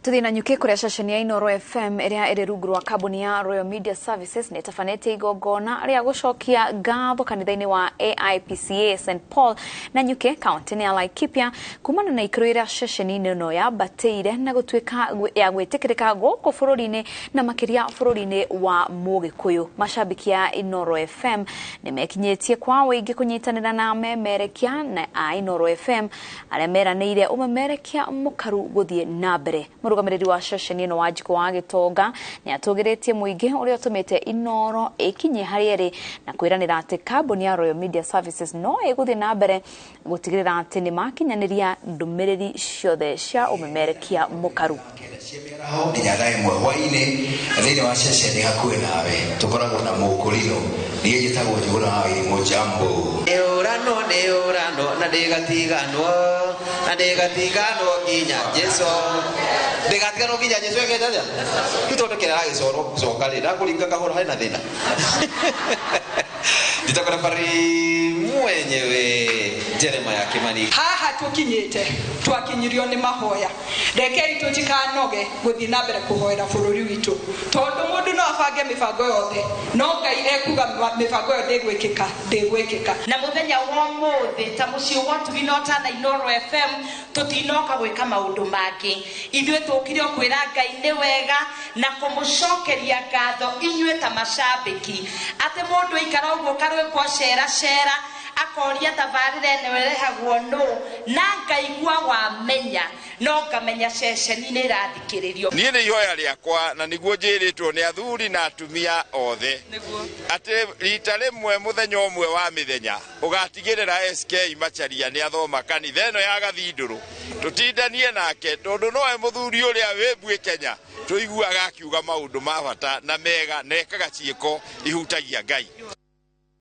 Tuthiĩ na nyuki kuria ceceni ya Inooro FM ĩrĩa ĩrĩ rungu rwa kambuni ya Royal Media Services nĩ ĩtabanĩtie igongona rĩa gũcokia ngatho kanitha-inĩ wa AIPCA St Paul na Nyuki kaunti-inĩ ya Laikipia kumana na ikĩro iria ceceni-inĩ ĩno yambatĩire na gũtuĩka ya gwĩtĩkĩrĩka gũkũ bũrũri-inĩ na makĩria bũrũri-inĩ wa Mũgĩkũyũ. Macambĩki a Inooro FM nĩ mekinyĩtie kwa ũingĩ kũnyitanĩra na amemerekia na a Inooro FM arĩa meranĩire ũmemerekia mũkaru gũthiĩ na mbere. Mũrũgamĩrĩri wa ceceni ĩno Wanjikũ wa Gĩtonga nĩ atũgĩrĩtie mũingĩ ũrĩa ũtũmĩte Inooro ĩkinyie harĩa ĩrĩ na kwĩranĩra atĩ kambuni ya Royal Media Services no ĩgũthiĩ na mbere gũtigĩrĩra atĩ nĩ makinyanĩria ndũmĩrĩri ciothe cia ũmemerekia mũkaru. Mĩaraho nginya thaa 1 hwaĩ-inĩ thĩinĩ wa ceceni hakuhĩ nawe tũkoragwo na mũkũrinũ. Niĩ njĩtagwo Njũgũna wa Wairimũ. Jambo. Nĩ ũrano, nĩ ũrano, na ndĩgatiganwo, na ndĩgatiganwo nginya Jesu, ndĩgatiganwo nginya Jesu. Ekete atĩa? Rĩu tondũ kĩrĩa aragĩcorwo gũcoka rĩ, ndakũringa kahũra harĩ na thĩna. Njĩtagwo nabari mwenyewe Jeremiah Kimani. Haha tũkinyĩte twakinyirio nĩ mahoya. Rekei tũtikanoge gũthiĩ na mbere kũhoera bũrũri witũ, tondũ mũndũ no abange mĩbango yothe, no Ngai ekuga mĩbango ĩyo ndĩgwĩkĩka, ndĩgwĩkĩka. Na mũthenya wa ũmũthĩ ta mũciĩ wa Ũtugi na Ũtana Inooro FM, tũtinoka gwĩka maũndũ mangĩ. Ithuĩ tũkire o kwĩra Ngai nĩ wega na kũmũcokeria ngatho inyuĩ ta macambĩki, atĩ mũndũ aikara ũguo karwĩmbo cera cera akoria tabarĩra ĩno ĩrehagwo nũ, na ngaigua wamenya no ngamenya ceceni nĩ ĩrathikĩrĩrio. Niĩ nĩ ihoya rĩakwa na nĩguo njĩrĩtwo nĩ athuri na atumia othe atĩ rita rĩmwe mũthenya ũmwe wa mĩthenya ũgatigĩrĩra SK Macharia nĩ athoma kanitha ĩno ya Gathindũrũ, tũtindanie nake tondũ nowe mũthuri ũrĩa wĩ mbuĩ Kenya tũiguaga akiuga maũndũ ma bata na mega na ekaga ciĩko ihutagia Ngai.